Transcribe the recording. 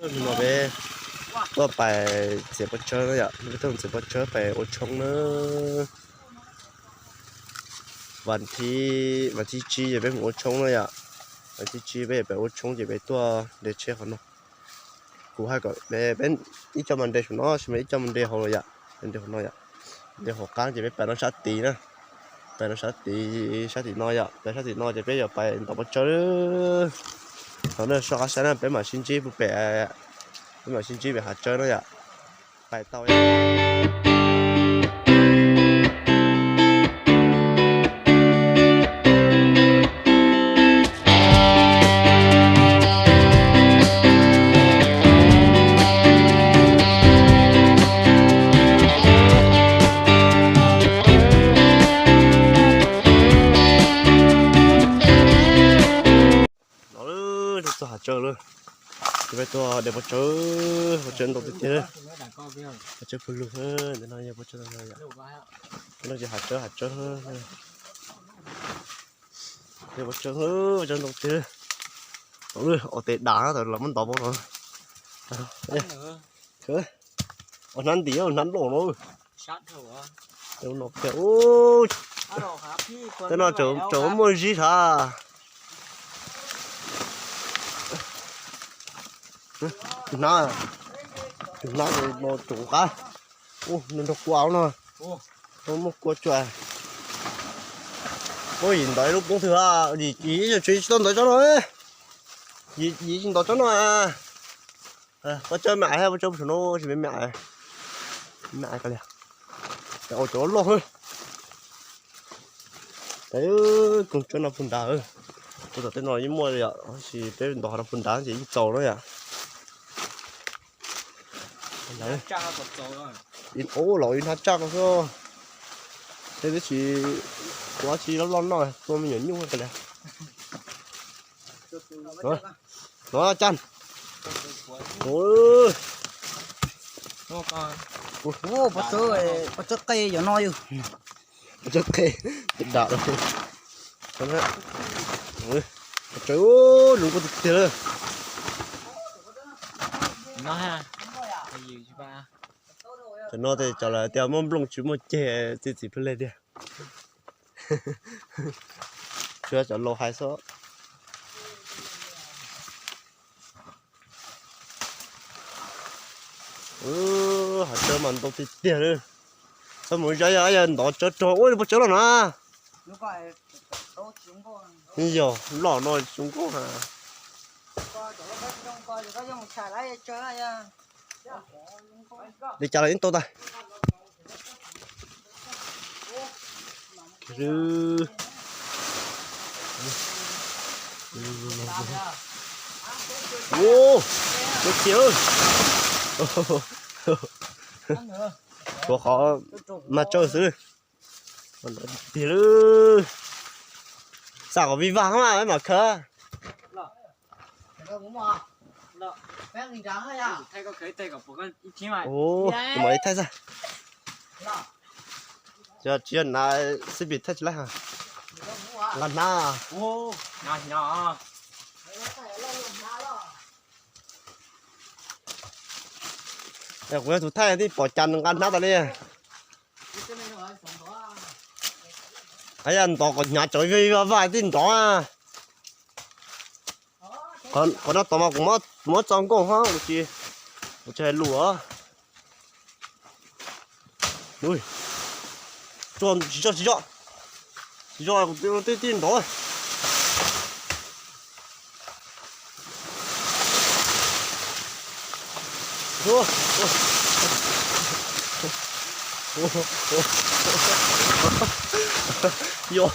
Hnub no peb tuaj pais txiav pob tsawb na yom, peb tuaj txiav pob tsawb pais ua tshoob na. Vas thib, vas thib tsib ces peb mus ua tshoob na yom. Vas thib tsib peb pais ua tshoob ces peb tuaj nres tsheb qhov no. Kuv hais kom peb ib co mas nres saum no, sis mas ib co mas nres hauv los yom, nres hauv no yom. Nres hauv qab ces peb pais no sab tid na. Pais no sab tid, sab tim no yom, pais sab tim no ces peb yuav pais ntov pob tsawb. Thaum no soj qab saib na, peb mam sib ntsib puag pem, peb mam sib ntsib pem hav tsawb no yom. Pais tau. No lawm, txog hav tsawb lawm. Ces peb tuaj de pob tsawb, pob tsawb ntau tiag tiag. Pob tsawb pug lug, ntawm no yog pob tsawb, no ces hav tsawb, hav tsawb. De pob tsawb, pob tsawb ntau tiag. Os, tes dam tawm los muab ntov pob no. Ua hnab ntim, ua hnab loj no. Tej no tseem muaj zib sav. Tus hnab, tus hnab no tseem qab. Ub, nrog kua no. Muaj kua tsuas. Ub, yim ntov ib lub poob twg ha, yim tsis tau ntov tsob no. Yim tsis ntov tsob no. Pob tsawb me ais, pob tsawb saum no tsis me me ais. Me ais ko li. Ua cov loj loj. Koog tsawb no puag nrad. Ua tom tej no yeej muaj li yom, tab sis peb ntov qhov no puag nrad ces yeej txaus na yom. Ub, los ib hnab tsaj ko xwb. Tej twb tsis, kuv tsis loj loj no, tua me nyuam nyuj ko li. No cas. Pob tsawb, pob tsawb qe yog no yog. Pob tsawb qe, dam. Pob tsawb zoo nkauj tiag tiag lawm. Tam no ces cov lawv tias muaj nplooj tsis muaj ceg, txiv txiv plig tiag. Tsuas cov laus hais xwb. Hav tsawb mas ntau tiag tiag li. Txhob mus zov, yog ntov tsawb rog ua pob tsawb loj no. Yog loj no tsis zoo nkauj ha. Li cas los yeej tau tas. Ua, ua txiv. Tshuav qhov mas tsawg xwb. Tiag lawm. Xam kom vij vag mas peb mam khawb. Kuv mam li thaij xwb. Tsis yog nav xib pis thaij tsis laib. Nqa hnab. Kuv yog tus thaij thiaj pom cas nws nqa hnab tas li. Yog ntov kom hnyav tsawv vij vag vag thiaj nrov. Qhov no tod mas kuv muab txo nkauj hab, kuv tsis, kuv tsis hais lus. Tsis tso, tsis tso, tsis tso, kuv twb tij nrov. Yog.